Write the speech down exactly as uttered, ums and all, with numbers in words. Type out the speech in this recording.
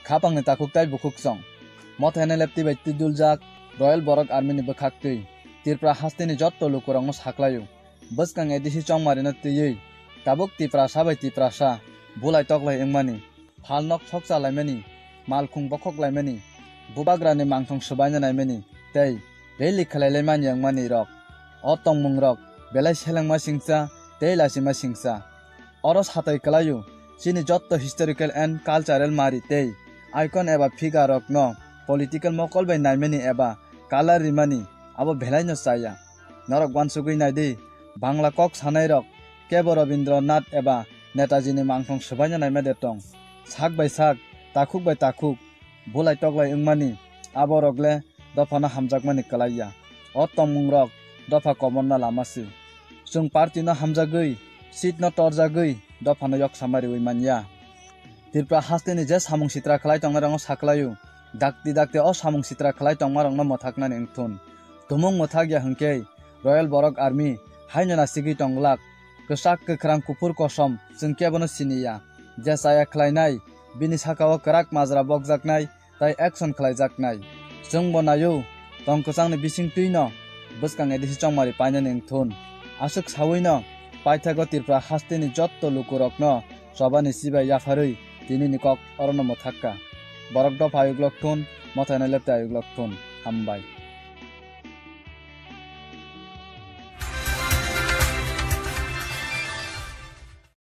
Khapangni takhuk tai bukhuk chong. Mothai nai leptwi bai twi duljak Royal Borok Army ni bwkhak twi. Tripura hasteni jotto lukurokno saklaio. Bwskang A D C chongmarino twiwi tabuk Tiprasa bai Tiprasa bulai toklai wngmani, phalnok sokcha laimani, malkhung bokhok laimani, bubagrani mangthong swbaina naimani tei rally khlai laimani wngmani rok. O tongmung rok belai selengma singcha tei lachima singcha. Oro satai kwlaio chini jotto historical and cultural mari tei icon eba figure rokno political mokol bai naimani eba color rimani abo belaino chaya. Norok uansugwi naidi, Bangla kok sanairok kebo Rabindranath eba Netaji ni mangthong swbaina naima de tong. Sak bai sak, takhuk bai takhuk, bulai toklai wngmani, aborok le dophano hamjakmani kwlaiya. O tongmungrok dopha komorna lama si. Chwng party no hamjagwi, seat no torjagwi, dophano yok samari wi manya. Tripura hasteni je samung sitra khlai tongnai rokno saklaio, dakti dakti o samung sitra khlai tongma rokno mwthaknani wngthun. Tumung mwthak ya hwnkhe Royal Borok Army haino nasigwi tonglak. Kwchak kwkhrang kuphur kosom chwng kebono siniya. Je chaya khlainai, bini sakao kwrak majra bokjaknai, tai action khlaijaknai. Chwngbo naio, tong kwchangni bising twino bwskang A D C chongmari painani wngthun. Aswk sawino paithago Tripura hasteni jotto lukurokno chobani chibai yapharwi tinini kok orono mwthakka. Borok dopha ayuklok thun, mothaino lepte ayuklok thun. Hambai.